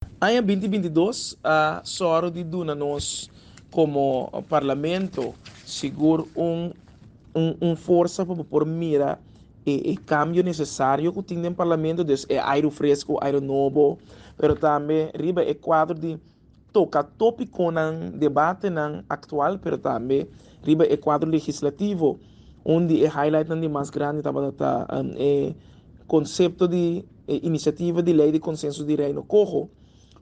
Aña 2022 a sòru di duna nos komo parlamento sigur un un un forsa pa bo por mira e e kambio nesesario ku tin den parlamento, dus e airu fresku, airu nobo, pero tambe riba e kuadro di toka tópikonan, debatenan aktual, pero tambe riba e kuadro legislativo. Un di e highlightnan di mas grandi tabata ta e konsepto di e inisiativa di lei di konsenso di Reino Koho,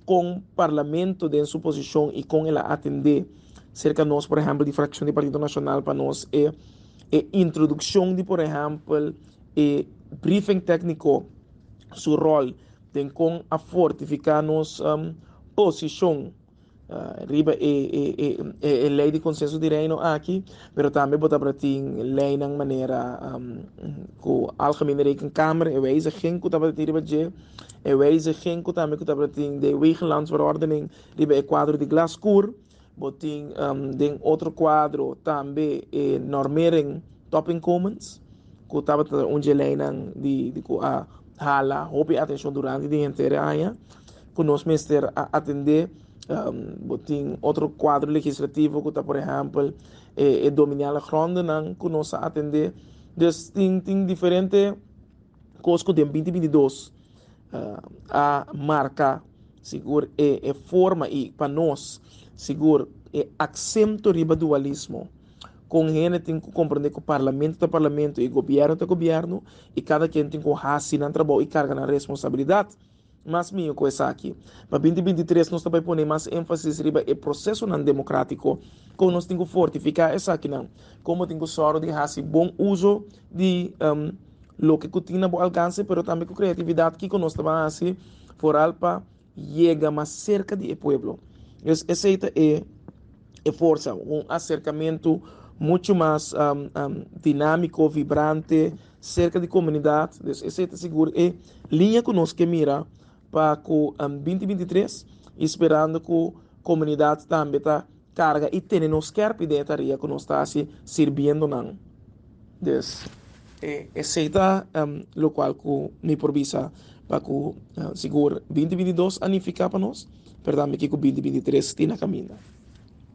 kon parlamento den su posishon i kon el a atendé serka nos, por ehèmpel di frakshon di Partido Nashonal pa nos e e introdukshon di por ehèmpel e briefing tékniko su ròl den kon a fortifiká nos posishon riba e e e e lei di konsenso di Reino aki, pero tambe bo tabata tin leinan manera ku Algemene Rekenkamer, e wijziging ku tabata tin riba dje, e wijziging ku tambe ku tabata tin den Wegenlandsverordening riba e kuadro di glaskuur, bo tin den otro kuadro tambe e normering topinkomens ku tabata un dje leinan di di ku a hala hopi atenshon durante di henter e aña. Ku nos mester a atendé. Bo tin otro kuadro legislativo ku ta por ehèmpel e e dominiale grondennan ku nos a atendé. Dus tin tin diferente kos ku den binti 22 a marka sigur e e forma i pa nos sigur e aksento riba dualismo. Kon hende tin ku komprendé ku parlamento ta parlamento i gobièrnu ta gobièrnu i kada ken tin ku hasi nan trabou i karga nan responsabilidat. Mas mihó ku esaki. Pa 2023 nos ta bai pone mas énfasis riba e prosesonan demokrátiko, kon nos tin ku fortifiká esakinan, kon bo tin ku sòru di hasi bon uso di loke ku tin na bo alkanse, pero tambe ku kreatividat kiko nos ta ban hasi foral pa yega mas serka di e pueblo. Dus esei ta e e forsa, un aserkamentu muchu mas dinámiko, vibrante, serka di komunidat. Dus esei ta sigur e liña ku nos ke mira pa ku 2023 i sperando ku komunidat tambe ta karga i tene nos skèrpi den e tarea ku nos ta hasi sirbiendo nan. Dus esei ta lokual ku mi por bisa pa ku sigur 2022 a nifiká pa nos, pero tambe kiko 2023 tin na kaminda.